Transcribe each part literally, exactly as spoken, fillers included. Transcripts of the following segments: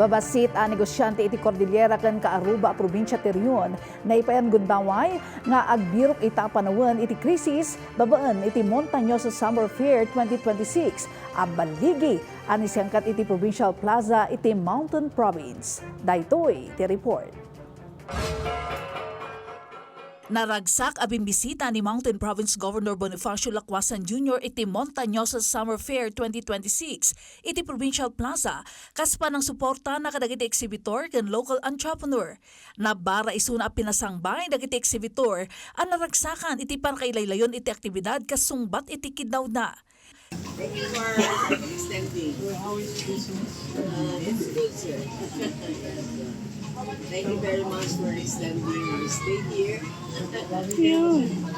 Babassit a negosiante iti Cordillera ken Kaaruba a probinsia ti Rion, naipayan gundaway nga agbirok ita a panawen iti krisis babaen iti Montañoso Summer Fair twenty twenty-six a balligi a naisangkad iti Provincial Plaza iti Mountain Province. Daytoy ti report. Naragsak a bimbisita ni Mountain Province Governor Bonifacio Lacuasan Junior iti Montañoso Summer Fair twenty twenty-six iti Provincial Plaza kas panangsuportana kadagiti exhibitor ken local entrepreneur. Nabara isuna a pinasangbay dagiti exhibitor a naragsakan iti pannakailaylayon iti aktibidad kas sungbat iti kiddawda. Thank you for extending. Uh, it's good, sir. Thank you very much for extending your stay here.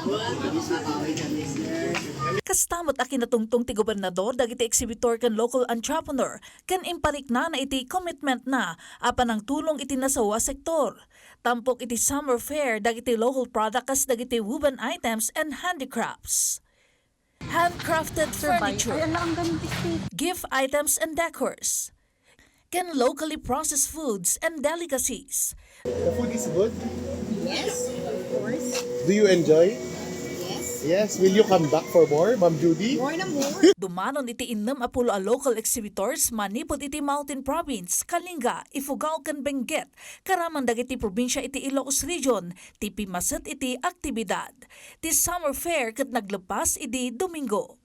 Welcome, Papa Vitamin, sir. Kasta met a kinatungtong ti gobernador dagiti exhibitor ken local entrepreneur ken impariknana iti commitment na a panangtulong iti nasawa a sektor. Tampok iti summer fair dagiti local product kas dagiti woven items and handicrafts. Handcrafted furniture, gift items and decors, ken locally processed foods and delicacies. The food is good? Yes, of course. Do you enjoy? Yes. Yes. Will you come back for more, Ma'am Judy? More na more. Dumanon iti innem a pulo a local exhibitors manipud iti Mountain Province, Kalinga, Ifugao ken Benguet, karaman dagiti probinsia iti Ilocos Region, ti pimmaset iti aktibidad. Ti summer fair ket naglepas idi Domingo.